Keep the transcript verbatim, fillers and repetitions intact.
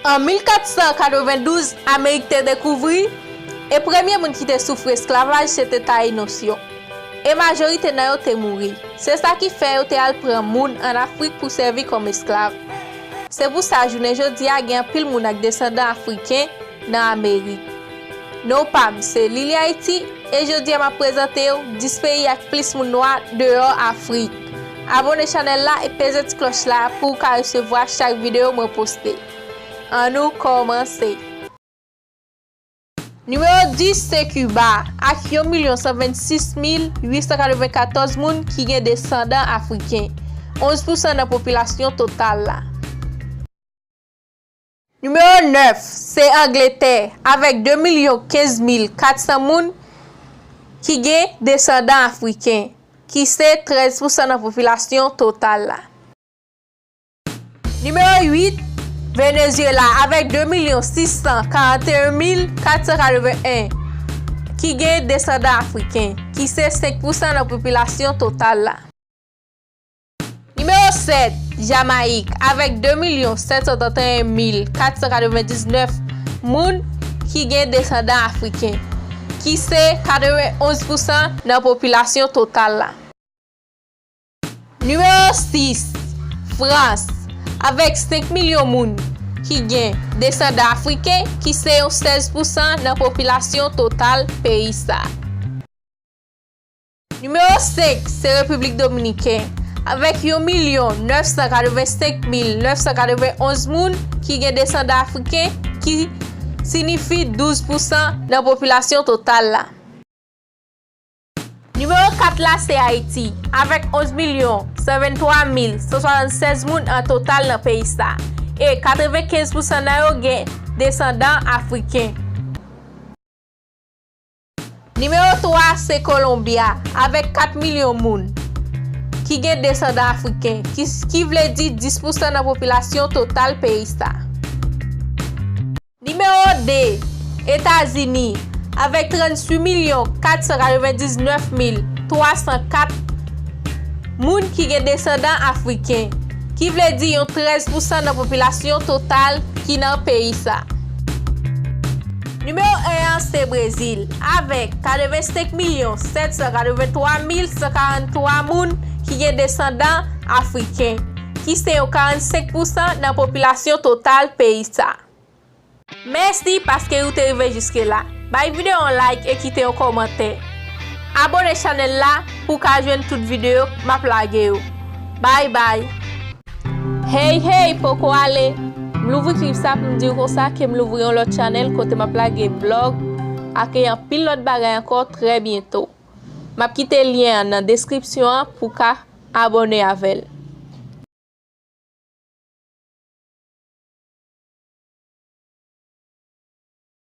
An mil kat san katrevendouz, Amerik te dekouvri, e premye moun ki te soufri esklavaj se te Tayinòs yo, e majorite nan yo te mouri. Se sa ki fè yo te al pran moun ann Afrik pou sèvi kòm esklav. Se pou sa, jounen jodi a, gen anpil moun ak desandan afriken nan Amerik. Non pa m se Lili Ayiti, e jodi a m ap prezante w dis peyi ak plis moun nwa deyò Afrik. Abòne chanèl la e peze ti klòch la pou w ka resevwa chak videyo mwen poste. Ann nou kòmanse. Nimewo dis se Kiba, ak yon milyon san vennsis mil uit san katrevenkatòz moun ki gen desandan afriken, onz pousan nan popilasyon total la. Nimewo nèf se Angletè, avèk de milyon kenz mil kat san moun ki gen desandan afriken, ki se trèz pousan nan popilasyon total la. Nimewo uit, Venezyela, avèk de milyon sis san karanteyen mil kat san katrevennen ki gen desandan afriken, ki se senk pousan nan popilasyon total la. Nimewo sèt, Jamayik, avèk de milyon sèt san tranteyen mil kat san katrevendiznèf moun ki gen desandan afriken, ki se katrevenonz pousan nan popilasyon total la. Nimewo sis, Frans, avèk senk milyon moun ki gen desandan afriken, ki se yon sèz pousan nan popilasyon total peyi sa. Nimewo senk se Repiblik Dominiken, avèk yon milyon nèf san katrevensenk mil nèf san katrevenonz moun ki gen desandan afriken, ki siyifi douz pousan nan popilasyon total la. Nimewo kat la se Ayiti, avèk onz milyon san venntwa mil san swasannsèz moun an total nan peyi sa, e katrevenkenz pousan nan yo gen desandan afriken. Nimewo twa se Kolonbya, avèk kat milyon moun ki gen desandan afriken, ki, ki vle di dis pousan nan popilasyon total peyi sa. Nimewo de, Etazini, avèk tranntuit milyon kat san katrevendiznèf mil twa san kat moun ki gen desandan afriken, ki vle di yon trèz pousan nan popilasyon total ki nan peyi sa. Nimewo en an se Brezil, avèk katrevensenk milyon sèt san katreventwa mil san karanntwa moun ki gen desandan afriken, ki se yon karannsenk pousan nan popilasyon total peyi sa. Mèsi paske ou te rive jiske la. Bay videyo an like e kite yon kòmantè. Abòne chanèl la pou w ka jwenn tout videyo m ap lage yo. Bay bay! Hey, hey, poko ale! M louvri klip sa pou m di w konsa ke m louvri yon lòt chanèl kote m ap lage blòg ak anpil lòt bagay ankò trè byento. M ap kite lyen an nan deskripsyon an pou w ka abòne avè l.